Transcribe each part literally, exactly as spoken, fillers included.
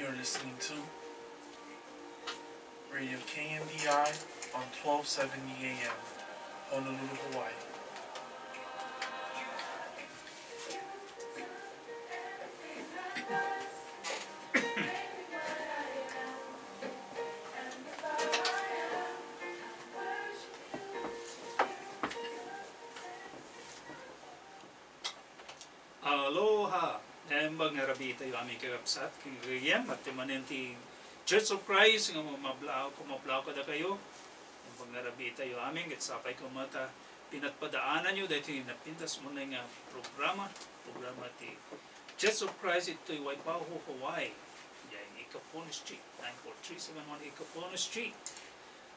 You're listening to Radio K N D I on twelve seventy A M, Honolulu, Hawaii. Aloha! Naimbag nga rabii tayo amin kakabsat, ken gayam, at manen ti Church of Christ, nga mablaw, kumablaw kadakayo. Naimbag nga rabii tayo amin, ket sapay ko met a pinadpadaananyo daytoy napintas unay nga programa, programa ti Church of Christ itoy Waipahu, Hawaii. Diay Ikapuno Street, nine four three seven one Ikapuno Street.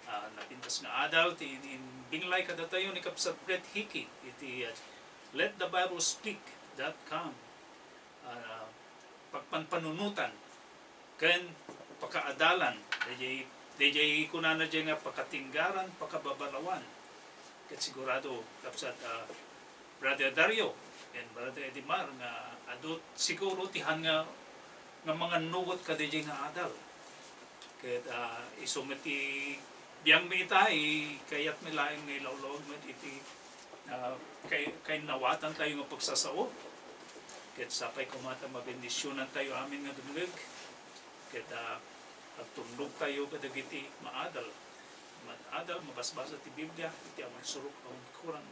Ah, napintas nga adal ti in-, in-, binglay kadatayo ni Kabsat Brett Hickey iti, ah, let the bible speak dot com. Ah, pagpanpanunutan ken pakaadalan, daydiay, daydiay kunana diay nga pakatinggaran, pakababalawan. Ket sigurado, Kabsat, ah, Brother Dario, ken Brother Edimar, nga adu siguro ti han nga, nga mangannugot kadaydiay nga adal. Ket, ah, isu met ti biangmi ita, i-, kayatmi laeng nga ilawlawag met iti, ah, kay-, kainnawatantayo nga pagsasao. Ket sapay koma ta mabendisionantayo amin nga dumngeg. Ket, ah, agtulnogtayo kadagiti maadal. Maadal, mabasbasa ti Biblia, iti awan surok, awan kurang.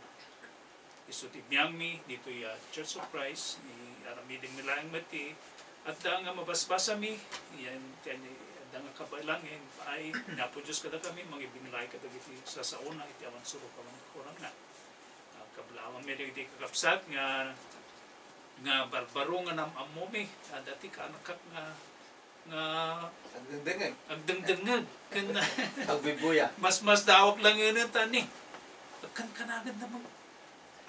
Isu ti biangmi ditoy, ah, Church of Christ, i-, aramidengmi laeng met ti adda nga mabasbasami, yan, yan, adda nga kabaelan nga impaay ni Apo Dios kadakami, mangibinglay kadagiti sasaona iti awan surok, awan kurangna. Ah, kablawanmi dagiti kakabsat nga, nga barbaro nga nam-ammomi, adda ti kaanakak nga nga agdengdengngeg. Agdengdengngeg. Ken agbibuya. Mas, mas dawak lang yun, tani. Agkankanagan naman.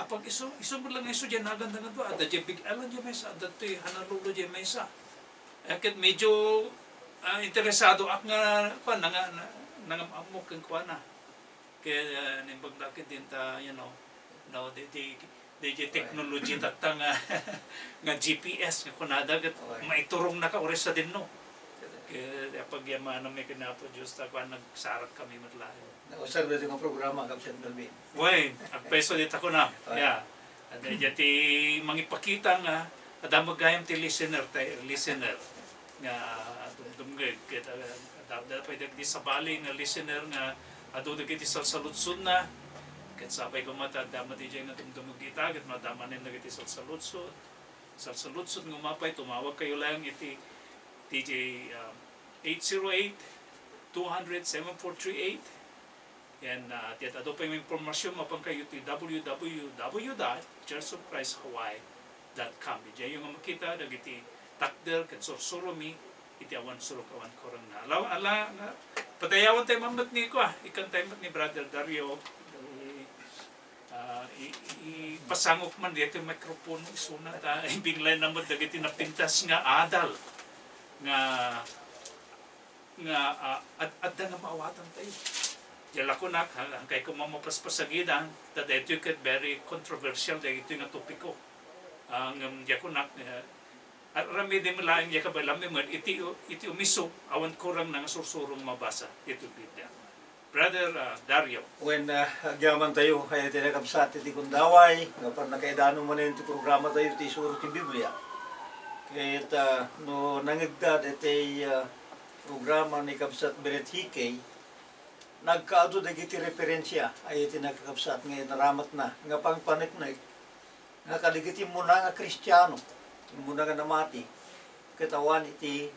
Apag isu, isu mo lang isu diay nagan dengan to. Adda diay Big Island diay maysa, adda toy Honolulu diay maysa. Eh, ket medyo, ah, interesado ak nga, kuan, nanga-, na-, nangam-ammok ken kuana. Ket, ah, naimbag da ket din ta, you know, no, di, di, di, di technology tatta nga, nga G P S nga kunada ket maiturong na ka uri sa dinno. Ket apagyamananmi ken Apo Dios ta kuan, nagsarak kami met laeng. Nausar daytoy nga programa, Kabsat Melvin. Wen, agpayso dita kunam. Yeah. Adda ti mangipakita nga adda met gayam ti listener, tay, listener nga dumdumngeg. Ket, ah, adda, adda pay dagiti sabali nga listener nga adu dagiti salsaludsodna. Ket sapay koma ta adda met idiay nga dumdumngeg ita, ket madamanen dagiti salsaludsod. Salsaludsod nga umapay, tumawag kayo lang iti, iti, ah, eight zero eight, two hundred, seven four three eight. Yan, ah, ti adu pay nga impormasyon, mapan kayo ti W W W dot church of christ hawaii dot com. Idiayo nga makita dagiti takder ken sursuromi iti awan surok, awan kurangna. Ala, ala, nga, padayawan tayo man met ni, kua, ikkan tayo met ni Brother Dario, i-, ah, i-, i-, ipasangok man daytoy microphone isuna ta ibinglay na met dagiti napintas nga adal nga nga, ah, ad-, adda nga maawatantayo. Diay lakonak, ha, hankay koma mapaspasagida, ta daytoy ket very controversial daytoy nga topiko. Ah, ngem diay lakonak, eh, ar-, aramidem laeng diay kabaelanmi met iti, iti umisog, awan kurangna nga sursurong mabasa ditoy Biblia. Brother, ah, Dario. Wen, ah, agyamantayo, ay, ti nakabsat iti gundaway, nga pannakaidano manen ti programatayo ti Isuro ti Biblia. Ket, ah, no nangegda daytoy, ah, programa ni Kabsat Brett Hickey, nagkaadu dagiti referensia, ay iti nakakabsat nga inaramatna nga pangpaneknek nga kadagiti immuna nga Kristiano, immuna nga namati, ket awan iti,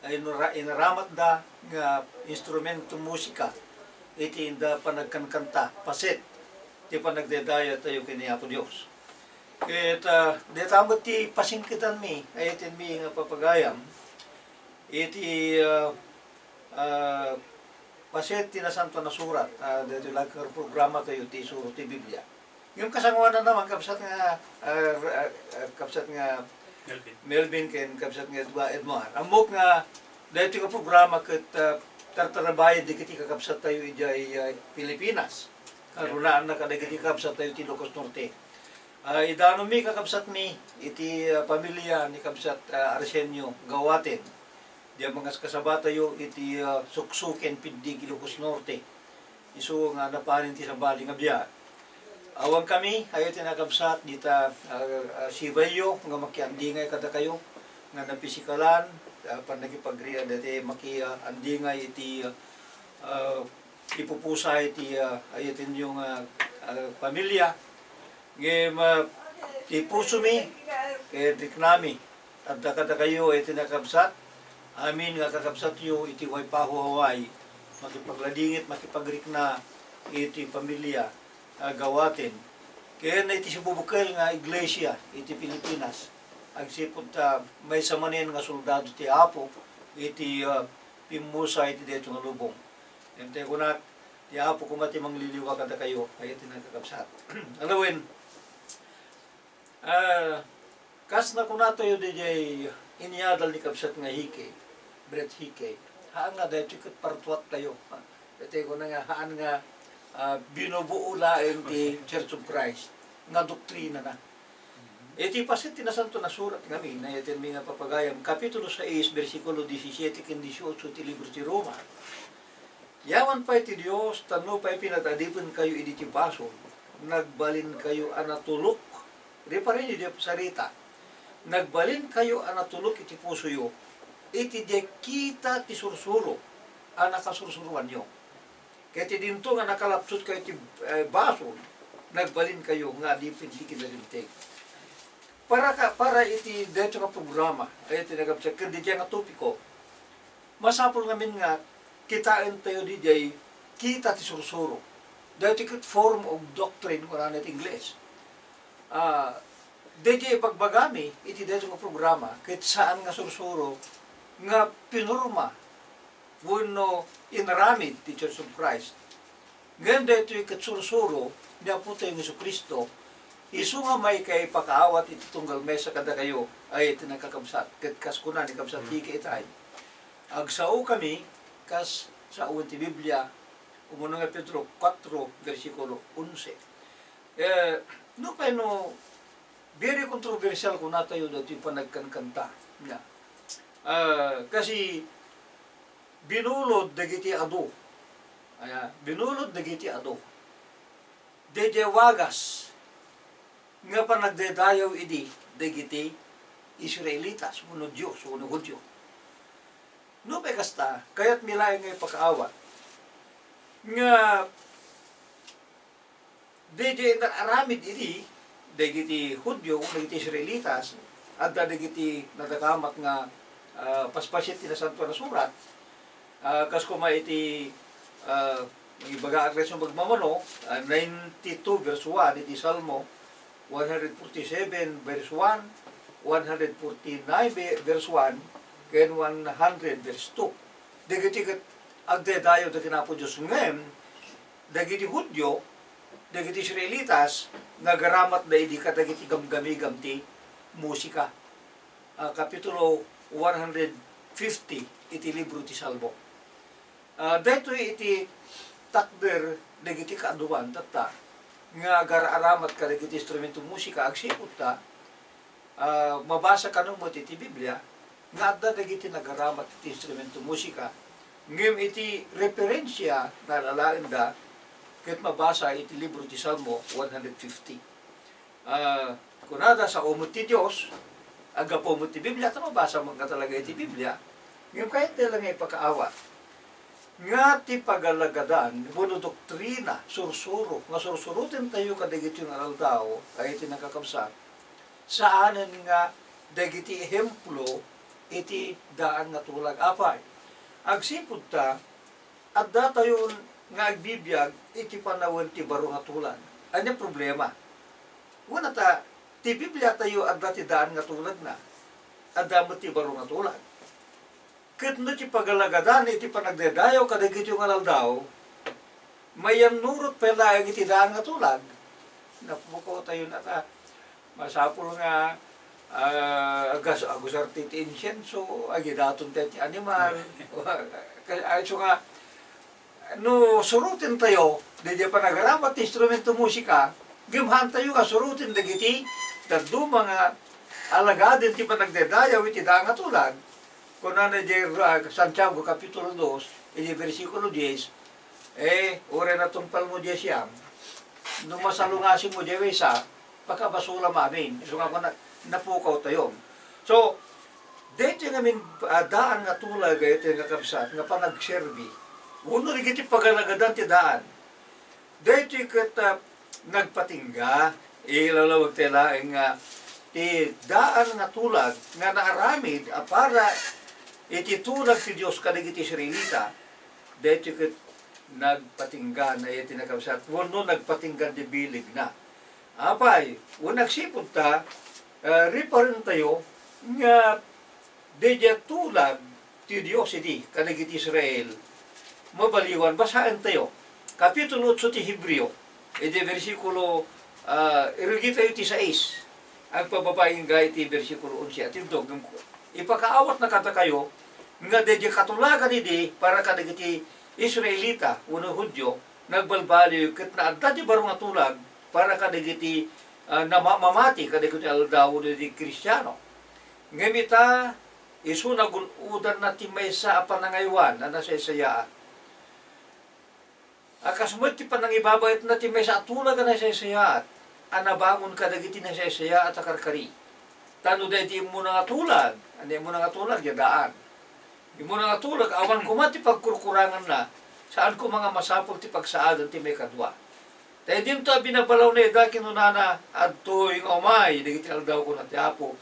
ah, inura-, inaramatda nga instrumento musika iti inda panagkankanta, paset ti panagdaydayattayo ken ni Apo Dios. Ket, ah, dayta met ti pasingketanmi, ay itinmi nga papagayam, iti, ah, ah, paset ti Nasantoan a Surat, ah, daytoy laeng nga programatayo ti Isuro ti Biblia. Ngem kasangoanan naman, kabsat nga, ah, ah, ah, kabsat nga Melvin. Melvin ken kabsat nga Edwa-, Edmar. Ammok nga daytoy nga programa ket, ah, tartarabayen dagiti kakabsattayo idiay, ah, Pilipinas. Karunaanna kadagiti kakabsattayo ti Ilocos Norte. Ah, idanommi, kakabsatmi, iti, ah, pamilia ni kabsat, ah, Arsenio Gawaten. Diay mangaskasabatayo iti, ah, Suksuken, Piddig, Ilocos Norte. Isu nga napanen ti sabali nga biag. Awankami, ayo ti nakabsat, dita, ah, ah, sibayyo nga makiandingay kadakayo, nga napisikalan, ah, pannakipagrian dati makiandingay iti, ah, ah, ipupusa iti, ah, ayatenyo nga, ah, pamilia. Ngem, ah, ti pusomi, ket riknami, adda kadakayo iti nakabsat, amin nga kakabsatyo iti Waipahu, Hawaii, makipagladingit, makipagrikna iti pamilia a gawaten, ken iti sibubukel nga iglesia iti Pilipinas. Agsipud ta maysa manen nga soldado ti Apo iti, ah, pimmusa iti daytoy nga lubong. Ken ti kunak, ti Apo koma ti mangliliwa kadakayo, ay iti nakakabsat. Alawen, ah, kas nakunatayo diay inyadal ni kabsat nga Hickey, Brett Hickey, haan nga daytoy ket partuattayo. Daytoy kuna nga haan nga, ah, binubuo laeng ti Church of Christ nga doktrinana. Iti paset ti Nasantoan a Surat ngamin, ayatenmi nga papagayam, Kapitulo sais, bersikulo disisiete ken dieciocho ti libro ti Roma. Yaman pay ti Dios, ta nupay pinatadipenkayo idi ti basol, nagbalinkayo a natulok. Riparenyo diay sarita. Nagbalinkayo a natulok iti pusoyo, iti diay kita ti sursuro a nakasursuroanyo. Ket idinto nga nakalapsutkayo iti, eh, basol, nagbalinkayo nga adipen ti kinalinteg. Para ka, para iti daytoy nga programa, ay iti nagabsat, ken diay nga topiko, masapul ngamin nga kitaentayo diay kita ti sursuro. Daytoy ket form of doctrine, kunana iti Ingles. Ah, daytoy ibagbagami iti daytoy nga programa, ket saan nga sursuro nga pinurma wenno inaramid ti Church of Christ. Ngem daytoy ket sursuro ni Apotayo nga Jesu-Cristo, isu nga maikaipakaawat iti tunggal mesa kadakayo, ay iti nakakabsat. Ket kas kuna ni kabsat Kiki itay, agsaokami kas saoen ti Biblia, umuna nga Pedro kuatro, bersikulo onse. Eh, nupay no, very controversial kunatayo daytoy panagkankanta. Nga, ah, kasi binulod dagiti adu. Aya, binulod dagiti adu. Daydiay wagas nga panagdaydayaw idi dagiti Israelitas, wenno Dios, wenno Judio. Nupay kasta, kayatmi laeng nga ipakaawat nga daydiay naaramid idi dagiti Judio, dagiti Israelitas, adda dagiti nadakamat nga, ah, paspasiat ti Nasantoan a Surat. Ah, kas koma iti, ah, ibagaak daytoy magmamano, ah, ninety-two verse one iti Salmo, one hundred forty-seven verse one, one hundred forty-nine ve-, verse one, ken one hundred verse two. Dagiti ket agdaydayaw dagiti Apo Dios ngem dagiti Judio, dagiti Israelitas, nagaramatda idi kadagiti gamgamigam ti musika. Ah, Kapitulo one hundred fifty iti libro ti Salmo. Ah, daytoy iti takder dagiti kaaduan tatta nga agar-aramat kadagiti instrumento musika agsipud ta, ah, mabasa kano met iti Biblia nga adda dagiti nagaramat iti instrumento musika, ngem iti referensia nalalaenda ket mabasa iti libro ti Salmo one hundred fifty. Ah, kunada, sao met ti Dios, aggapu met ti Biblia, ta mabasa met nga talaga iti Biblia, ngem kayatda la nga ipakaawat nga ti pagalagadan wenno doktrina, sursuro, nga sursurotentayo kadagiti nga aldaw, ay iti nakakabsat, saanen nga dagiti ehemplo iti daan nga tulag. Apay? Agsipud ta, addatayo nga agbibiag iti panawen ti baro nga tulag. Ania problema? Kunata, ti Bibliatayo adda ti daan nga tulagna. Adda met ti baro nga tulag. Ket no ti pagalagadan iti panagdaydayaw kadagiti nga aldaw, mayannurot pay laeng iti daan nga tulag. Napukaw tayo na ta. Masapul nga, ah, agas-, agusar ti, ti insienso, agidaton tayo ti animal. Ka-, ay, so nga, no surotentayo, daydiay panagaramat ti instrumento musika, ngem haantayo nga suroten dagiti dadduma nga alagaden ti panagdaydayaw iti daan nga tulag. Kunana diay, ah, Santiago Kapitulo dos, iti bersikulo dies, eh, uray natungpalmo diay siam, no masalungasingmo diay maysa, pakabasolam amin. Isu nga kuna, napukawtayon. So, daytoy ngamin, ah, daan nga tulag, daytoy nga kabsat, nga panagserbi. Wenno dagiti pagalagadan ti daan. Daytoy ket, ah, nagpatingga, ilawlawag tayo laeng nga ti daan nga tulag nga naaramid a para iti tulag ti Dios kadagiti Israelita, daytoy ket nagpatingga na iti nakabsat, wenno nagpatingga ti bilegna. Apay, wen agsipud ta, ah, riparentayo nga daydiay tulag ti Dios idi kadagiti Israel, mabaliwan, basaentayo. Kapitulo otso ti Hebreo, iti bersikulo, ah, irugitayo ti sais, agpababain nga iti bersikulo onse. Atindog, ipakaawatna kadakayo nga daydiay katulagan idi para kadagiti Israelita wenno Judio, nagbalbaliw ket naadda ti baro nga tulag para kadagiti, ah, nama-, mamati kadagiti aldaw dagiti Kristiano. Ngem ita, isu nagun-odanna ti maysa a panangaywan a nasaysayaat. A kas met ti panangibabaetna ti maysa a tulag a nasaysayaat a nabangon kadagiti nasaysayaat a karkari. Ta no daydi immuna nga tulag, ania immuna nga tulag, diay daan. Immuna nga tulag, awan koma ti pagkurkuranganna, saan koma nga masapul ti pagsaadan ti maikadua. Ta idinto a binabalawna ida, kinunana, "Adtoy nga umay dagiti aldaw," kuna ti Apo,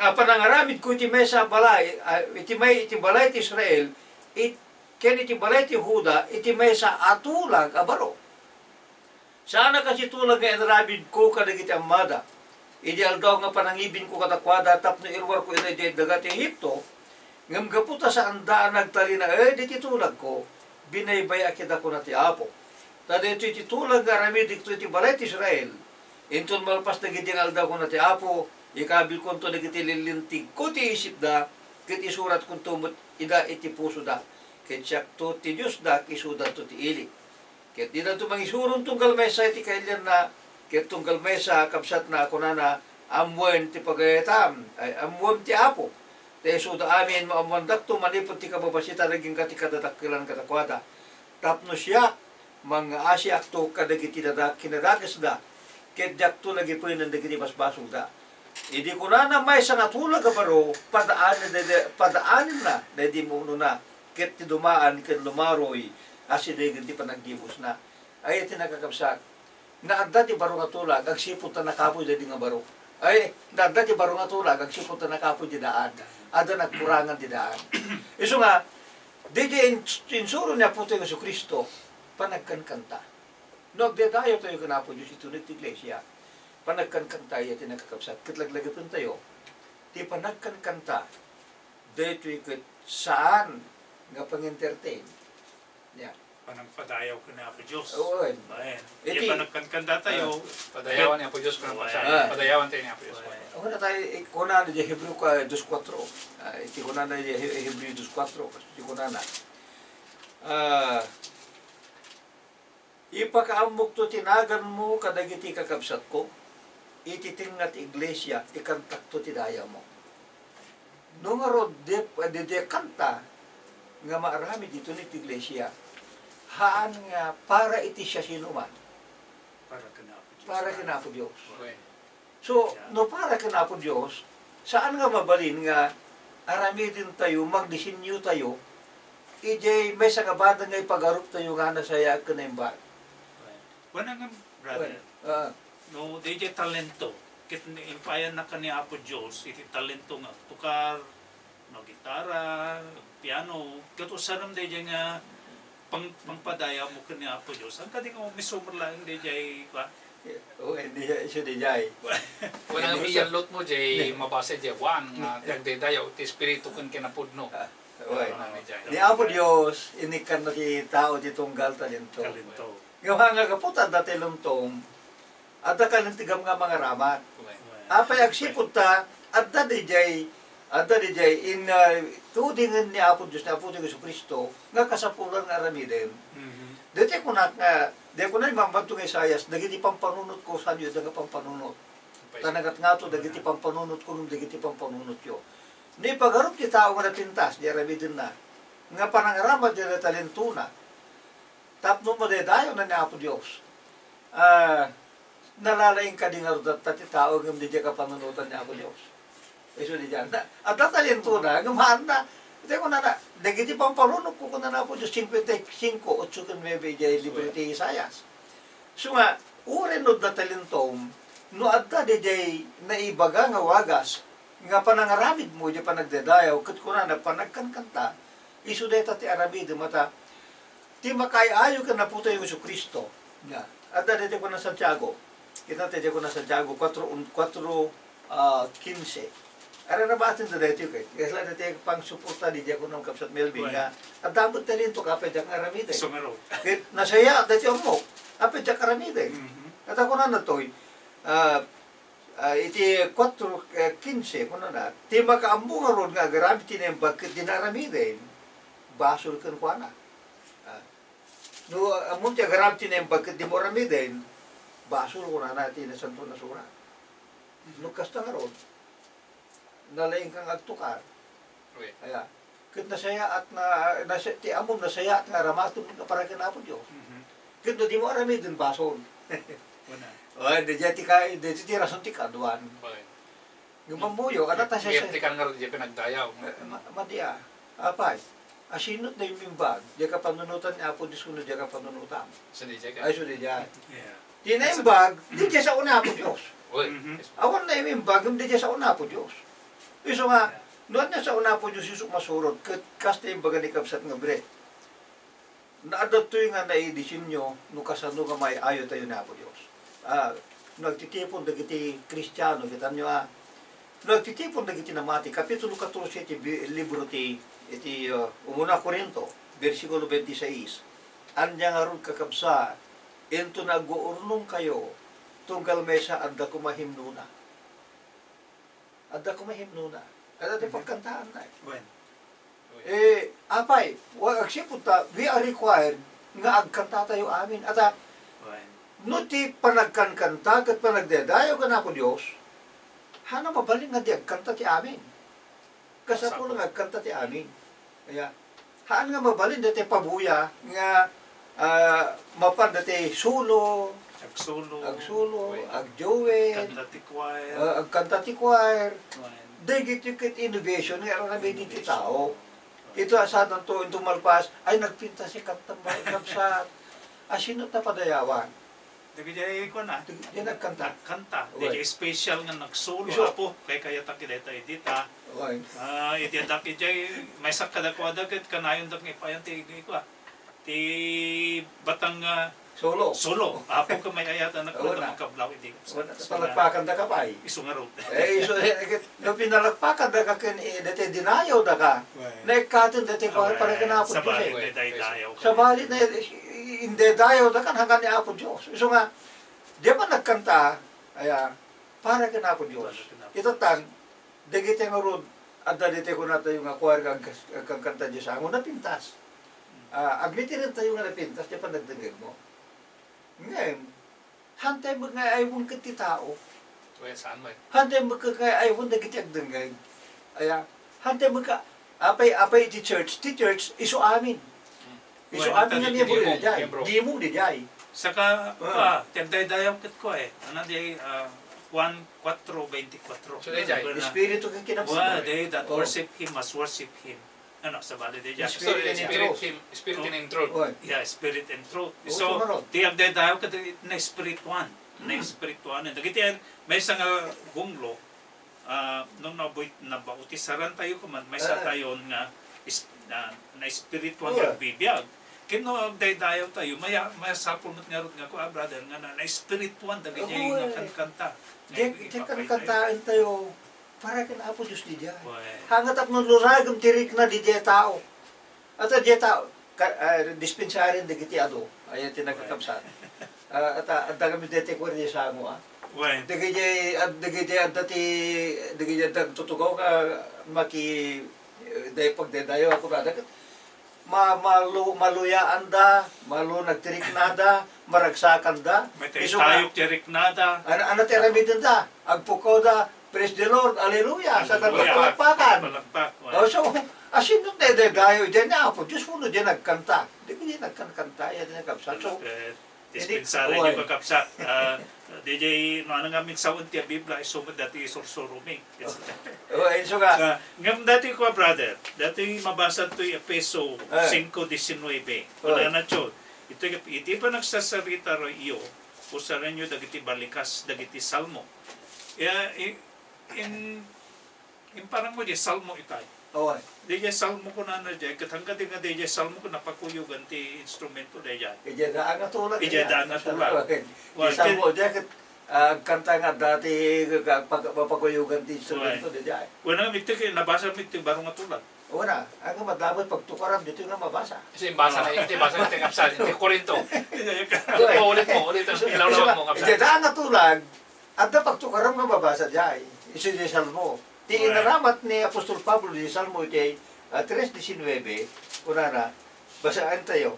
"a panangaramidko iti maysa a balay, a, iti may, iti balay ti Israel, it-, ken iti balay ti Juda, iti maysa a tulag a baro. Saan a kas ti tulag nga inaramidko kadagiti ammada, idi aldaw nga panangibinko kadakuada tapno iruarko ida idiay daga ti Egipto, ngem gapu ta saanda a nagtalinaed iti tulagko, binaybay-ak ida," kuna ti Apo. Ta daytoy ti tulag nga aramidekto iti balay ti Israel. Inton malpas dagiti nga aldaw, kuna ti Apo, ikabilkonto dagiti lillintegko ti isipda, ket isuratkonto met ida iti pusoda, ket siakto ti Diosda, ket isudanto ti ili. Ket didanto mangisuro tunggal maysa iti kailianna, ket tunggal maysa a kabsatna a kunana, "Ammoen ti pagayatam," ay, "Ammoem ti Apo." Ta isuda amin, maammoandakto manipud ti kababasitan agingga ti kadadakkelan kadakuada. Tapno siak, mangngaasiakto kadagiti dada-, kinadakesda, ket diakto lagipenen dagiti basbasolda. Idi kunana maysa nga tulag a baro, padaanen daydi, padaanenna daydi immunona, ket ti dumaan ken lumaroy a sidegen ti panagdibusna. Ay, iti nakakabsat, naadda ti baro nga tulag agsipud ta nakapuy daydi nga baro. Ay, naadda ti baro nga tulag agsipud ta nakapuy ti daan. Adda nagkurangan ti daan. Isu nga, daydi ins-, insuro ni Apotayo Jesu-Cristo, panagkankanta. No agdaydayaw tayo ken Apo Dios iti uneg ti iglesia, panagkankanta iti nakakabsat, ket laglagipentayo ti panagkankanta, daytoy ket saan nga pangentertain. Nia. Panagpadayaw ken Apo Dios. Oo, eh. Ayan. Iti panagkankanta tayo. Ah. Padayawan ni Apo Dios, panagpasa-, ah, padayawan tayo ni Apo Dios. Ayan. Kunana tayo, eh, kunana di Hebreo ka, dos kuatro. Ah, iti kunana di He-, Hebreo dos kuatro, iti kunana. Ah, Ipakaammokto ti naganmo kadagiti kakabsatko, iti tengnga ti iglesia, ikantakto ti dayawmo. No ngarud, di, di, di kanta nga maaramid ditoy ti iglesia, haan nga para iti siasinoman. Para ken Apo Dios. Para ken Apo Dios. Okay. So, no para ken Apo Dios, saan nga mabalin nga aramidentayo, magdisenyotayo, idiay maysa nga banag nga ipagaruptayo nga nasayaat ken naimbag. Wen, ngem, brother, ah, no, diay talento, ket impayanna ken ni Apo Dios iti talento nga agtukar, no, gitara, piano, ket usanem daydiay nga pang-, pangpadayawmo ken ni Apo Dios. Haan kadi nga umisumar laeng daydiay, kua? O, hindi, isu daydiay. Wala nga iyallotmo, jay mabasa jay Juan, nga ti agdaydayaw ti Espiritu ken kinapudno. Ah, oy. Ni Apo Dios, inikkanna ti tao ti tunggal talento. Talento. Ngem haan nga gapu ta adda ti lumtom, adda kalintegam nga mangaramat. Apay agsipud ta, adda didiay, adda didiay in, ah, tudingen ni Apo Dios, ni Apo Dios Jesu-Cristo, nga kasapulan nga aramiden. Mhm. Daytoy kunak nga, daytoy kunak, mambanto nga Isaias, dagiti pampanunotko, saanyo ida nga pampanunot. Ta nangatngato dagiti pampanunotko, ngem dagiti pampanunotyo. No ipagarup ti tao nga napintas, di aramidenna, nga panangaramid ti talentona, tapno madaydayaw na ni Apo Dios. Ah, nalalaing kadi ngarud ta ti tao ngem diay kapanunotan ni Apo Dios. Isu diay. Na, adda talentona, ngem haanna. Iti kunana, dagiti pampanunotka, kuna ni Apo Dios, cincuenta y cinco, ocho ken nuebe, idiay libro ti Isaias. Isu nga, uray no adda talentom, no adda diay naibaga nga wagas, nga panangaramidmo idiay panagdaydayaw, ket kunana, panagkankanta, isu dayta ti aramidem, ta, ti makaay-ayo ken Apotayo Jesu-Cristo. Nga, adda daytoy kuna Santiago. Kita ti diay kuna Santiago kuatro, un-, kuatro, ah, kinse. Ararabaten da daytoy ket. Kasla daytoy pangsuporta di diay kuna Kabsat Melvin nga, adda met talento ka, apay diak nga aramiden. Sumero. Ket nasayaat daytoy ammo. Apay diak aramiden. Mhm. Ket kunana toy, ah, ah, iti kuatro, eh, kinse, kunana, ti makaammo ngarud nga agaramid ti naimbag ket dina aramiden, basol kenkuana. Ah, no, ammom ti agaramid ti naimbag ket dimo aramiden, basol kunana ti Nasantoan a Surat. No kasta ngarud, nalaingka nga agtukar. Wen. Aya. Ket nasayaat na, nasa-, ti ammom nasayaat nga aramatem nga para ken Apo Dios. Mhm. Ket no dimo aramiden, basol. Kuna. O, diay ti ka-, diay ti rason ti kaaduan. Wen. Ngem ammoyo, adda ta Mayat ti kan ngarud diay panagdayaw. Eh, ma-, madi a. Apay, asino ti naimbag? Diay kapanunotan ni Apo Dios wenno diay kapanunotam? Isu diay. Ay, isu diay. Yeah. Ti naimbag, diay sao ni Apo Dios. Oy. Mhm. Awan naimbag, ngem diay sao ni Apo Dios. Isu nga, no ania sao ni Apo Dios, isu masurot, ket kasta imbaga ni Kabsat nga Brett. Adda daytoy nga naidisenyo no kasano nga maay-ayo tayo ni Apo Dios. Ah, no agtitipon dagiti Kristiano, kitanyo, ah, no agtitipon dagiti namati, Kapitulo katorse iti bi-, libro ti, iti, ah, Umuna Corinto, bersikulo twenty-six, ania ngarud, kakabsat, inton aguurnongkayo, tunggal maysa adda koma himnona. Adda koma himnona. Adda ti pagkantaanna, eh. Wen. Eh, apay, wa-, agsipud ta, we are required nga agkantatayo amin. Ata, wen, no ti panagkankanta ket panagdaydayaw ken Apo Dios, haanna mabalin nga di agkanta ti amin. Kasapul nga agkanta ti amin. Aya, haan nga mabalin daytoy pabuya nga, ah, mapan daytoy solo, agsolo, agsolo, wen, agduet, kanta ti choir. Ah, agkanta ti choir. Wen. Dagitoy ket innovation nga aramid ti tao. Ito a sadanto, into malpas, ay, nagpintas ti kanta, kabsat. Asino ta padayawan? Dagiti kuan a, dagiti nagkanta. Nagkanta. Wen. Dagiti special nga nagsolo, isu, Apo, kaykayatak dayta iti ta. Wen. Ah, iti adda idiay, maysa kadakuada ket kanayonda nga ipayan ti, ti kua, ti batang, ah, solo. Solo. Apo, ket may-ayatan a kua, wen, a makablaw iti. Wen, palakpakandaka pay. Isu ngarud. Eh, isu, eh, no pinalakpakandaka ken, eh, daytoy dinayawdaka, wen, naikkaten daytoy, wen, para ken Apo Dios, eh. Sabali, daydayaw. Sabali, na, i-, i-, indaydayaw da kan hanggan ni Apo Dios. Isu nga, di man nagkanta, aya, para ken Apo Dios. Para ken Apo Dios. Itattang, dagiti ngarud, adda daytoy kunatayo nga choir nga agkas-, agkankanta diay sango, napintas. Ah, agmitirentayo nga napintas, diay panagdengngegmo. Ngem, hantay met nga aywen ket ti tao. Wen, saan met? Hantay met ket nga aywen dagiti agdengngeg. Aya, hantay met ka, apay, apay ti church, ti church, isu amin. Hmm. Isu amin nga miyembro diay. Miyembro. Dimo diay. Saka, ah, kua, ti agdaydayaw ket kua, eh. Ano diay, ah, Juan kuatro veinticuatro. So, diay. Espiritu ken kinabuhi. Kua, they that worship him must worship him. Ano, sabali diay. Spirit and in truth. Spirit him, spirit and in truth. Oy. Yeah, spirit and truth. Oo, so, sumarot. Ti agdaydayaw ket na-spirituan. Mm. Na-spirituan. Dagiti, maysa nga gunglo, ah, no nabuy-, nabautisaran tayo kuman, maysa tayon nga is-, na, na-spirituan nga agbibiag. Ken no agdaydayaw tayo, maya-, masapul met ngarud nga, kua, brother, nga na, na-spirituan dagiti nga kankanta. Diay, diay kankantaentayo. Para ken Apo Dios diay. Wen. Haan nga tapno luragem ti rikna diay tao. Ata diay tao, ka-, ah, dispensaryen dagiti adu, aya ti nagkakabsat. Ah, ata, adda kami daytoy kua diay sango, ah. Wen. Dagiti, ad-, dagiti adda ti, dagiti adda tutugaw nga maki-, eh, day pagdaydayaw a kunada ket ma-, malu-, maluyaanda, malu-, nagtiriknada, maragsakanda. Isu nga, mataytayok ti riknada. Ano, ano ti aramidenda? Agpukawda, Praise the Lord, hallelujah, sa Hallelujah. Palakpakan. Palakpak, oh. Oh, so, asino ti daydayaw, diay ni Apo Dios, wenno diay nagkanta. Dagiti nagkankanta, diay nagkabsat. So, Palakpak. Dispensaryo, oh, kakabsat. Ah, diay, no, ania nga amin sawen ti Biblia, isu met dayta isursuromi. Oh, isu nga. Ah, ngem dayta kua, brother, dayta mabasa ti Efeso Eh. singko disinnuebe. Oh. Kunana, iti, iti panagsasaritayo, usarenyo dagiti balikas, dagiti salmo. Ya, i-, In, in parang mo, diay salmo itay. Awan. Diay salmo kunana diay, ket hanggat nga diay salmo ket napakuyogan ti instrumento daydiay. Idiay daan nga tulag. Idiay daan nga tulag. Awan. Diay salmo, diay ket, ah, agkanta nga dayta, pag-, mapakuyogan ti instrumento daydiay. Wen, iti ket nabasa mi ti baro nga tulag. Wen, agkamay met pagtukaran ditoy nga mabasa. Kasi basa na, iti basa na ti kapsat, ti Corinto. Ulit mo, ulit mo, ulit ang So, ilaw mo, kapsat. Idiay daan nga tulag, Adda pagtukaram nga mabasa diay, isu diay Salmo. Ti Right. inaramat ni Apostol Pablo diay Salmo iti, ah, tres disinnuebe, kunana, basaentayo,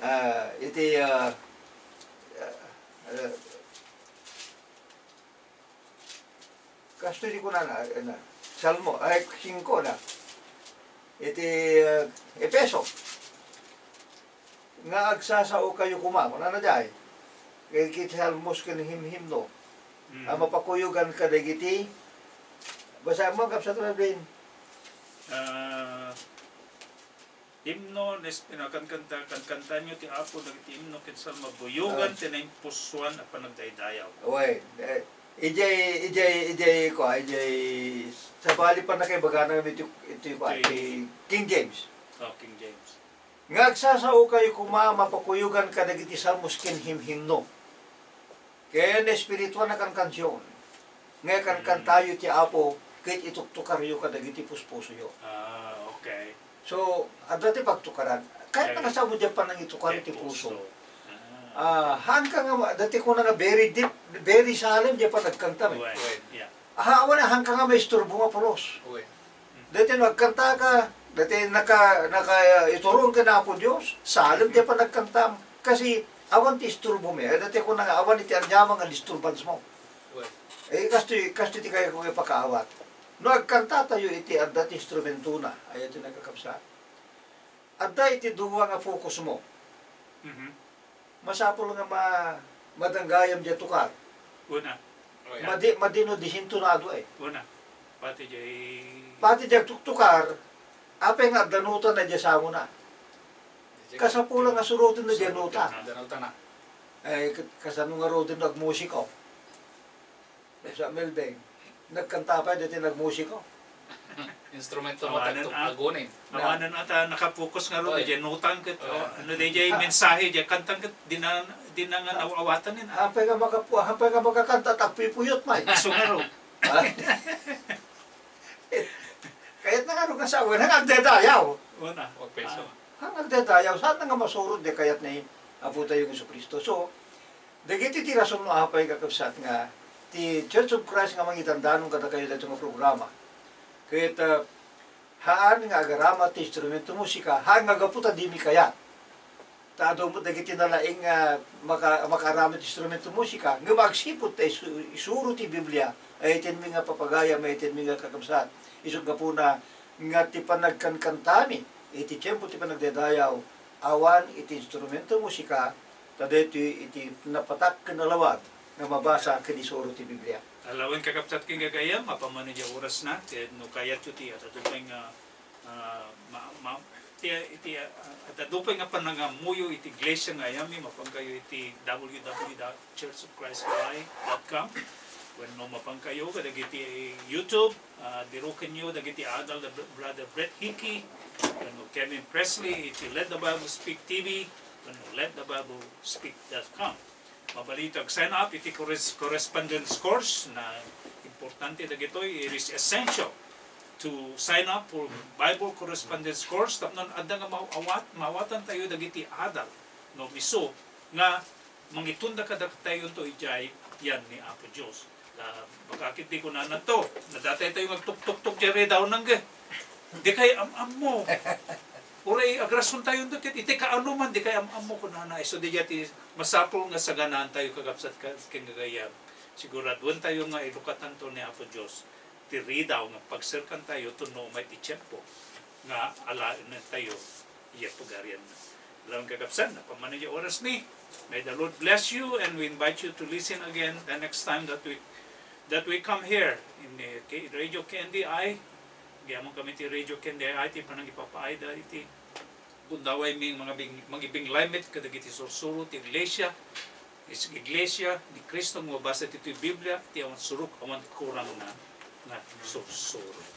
ah, iti, ah, ah, ah, kastoy ti kunana, ah, na, Salmo, ay, singko na. Iti, ah, Efeso. nga agsasaokayo koma, kunana diay, dagiti salmos ken himhimno, Mm. a mapakuyogan kadagiti, basaem man, Kapsat Melvin. Ah, himno, nes-, pinakankantayo ti Apo, dagiti himno ken salmo, buyogan Ah. ti naimpusoan a panagdaydayaw. Wen, eh, idiay, idiay, idiay, kua, idiay, sabali pay nakaibagana iti, iti, kua, Iti iti King James. Oh, King James. Nga agsasaokayo koma mapakuyogan kadagiti salmos ken himhimno, ken espirituan a kankansion, nga ikankantayo ti Apo ket ituktukaryo kadagiti puspusoyo. Ah, okay. So, adda ti pagtukaran. Kayat Okay. nga sao diay panangitukar Kay ti puso. puso. Ah. Ah, haanka nga ma-, dati kuna nga very deep, very solemn diay panagkanta, eh. Well, yeah. Aha, awan, haanka nga maisturbo nga pulos. Uy. Daytoy no agkantaka, daytoy naka-, naka-, iturong ken Apo Dios, solemn ti panagkantam. Kasi awan ti isturbo mi. Eh, daytoy kuna nga awan iti aniaman nga disturbance mo. Uy. Eh, kastoy, kastoy ti kayatko nga ipakaawat. No agkantatayo iti adda ti instrumentona, ay iti nagkakabsat. Adda iti dua nga focus mo. Mhm. Masapul nga ma-, madanggayam diay tukar. Una. Oh, yeah. Madi-, madi no disintonado, eh. Una. Pati diay Pati diay agtuktukar, apay nga adda nota na diay sangona. Diay Kasapulan nga suroten na diay nota. Adda nota na. Eh, ka-, kasano nga roden no agmusiko? Sa Melbeng, nagkanta pay daytoy nagmusiko. Instrumento mo Awanen, tagtog ah. agunin. Awanen ata nakapokus nga ro, Oy. Diay notang ket, Oy. ah, no, diay mensahe, diay kantang ket, di na, di na nga Ah. naawatan nin, ah. Apay nga makapu-, apay nga makakanta, tagpipuyot, may. Isu nga ro. Ah. Kayat na nga ro nga sa, wala nga agdadayaw. Wala. Huwag peso. Ah. Ang nagdadayaw, saan nga masurod diay kayat ni Apo tayo Jesu-Cristo? So, dagiti ti rason no apay, kakabsat, nga ti Church of Christ nga mangidandanon kadakayo daytoy nga programa. Ket, ah, haan nga agarama ti instrumento musika, haan nga gapu ta dimi kayat. Ta adu met dagiti nalaing nga maka-, makaaramid ti instrumento musika, ngem agsipud ta isu-, isuro ti Biblia, ay itinmi nga papagayam, ay itinmi nga kakabsat. Isut' gapuna nga ti panagkankantami iti tiempo ti panagdaydayaw, awan iti instrumento musika, ta daytoy iti napatak ken nalawag nga mabasa ken isuro ti Biblia. Alawen, kakabsat ken gagayam, apaman idiay orasna, ket no kayatyo ti adda pay nga, ah, ma-, ma-, ti, ti, ah, adda pay nga panangamuyo iti iglesia nga ayami, mapankayo iti W W W dot church of christ hawaii dot com. Wenno mapankayo kadagiti YouTube, ah, dirokenyo dagiti adal da Br-, Brother Brett Hickey, wenno Kevin Presley iti Let the Bible Speak T V, wenno let the bible speak dot com. Mabalin iti ag-sign up iti corres-, correspondence course na importante dagitoy. It is essential to sign up for Bible correspondence course tapno adda nga maawat-, maawatantayo dagiti adal no isu nga mangitonda kadatayo to idiay yan ni Apo Dios. Ah, baka ket di kunana to, nadatay tayo nga agtuktuktok diay redaw nangge. Di kay am-ammo. Uray agrason tayo ket iti kaano man, di kay am-ammo kunana. Isu diay ti masapul nga saganaan tayo, kakabsat ka-, ken gagayam. Siguraduan tayo nga ilukatanto ni Apo Dios. ti ridaw nga pagserkantayo tapno umay ti tiempo nga alaennantayo diay pagarianna. Awan kakabsat, napammanayo oras mi. May the Lord bless you, and we invite you to listen again the next time that we that we come here in the K-, Radio K N D I. Agyamankami ti Radio K N D I ti panangipapaayda iti gundaway mi nga mangibing-, mangibinglay met kadagiti sursuro ti iglesia, is iglesia ni Cristo nga mabasa ditoy Biblia, ti awan surok, awan kurangna nga sursuro.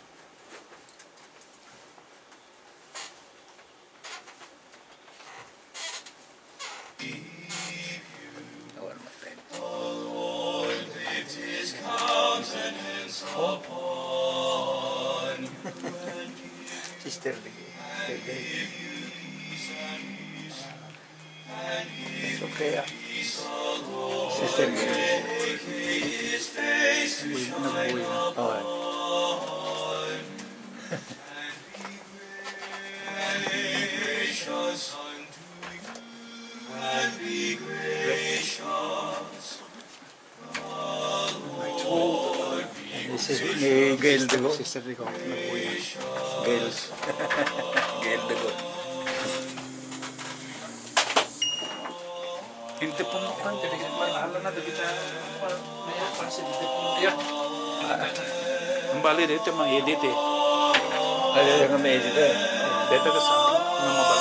Awan, my friend. Sister Lee. It's okay, ah. Sister Lee. Nagbuhay na. Awan. Ni si-, ni Gail Dugo. Sister Dugo. Gail. Gail Dugo. Hindi po mo kan, dili ka marahal na, dili ka, may apasin, hindi po mo. Yeah. Ang bali dito, mga edit eh. Ay, yung mga edit eh. Dito ka sa, ng mga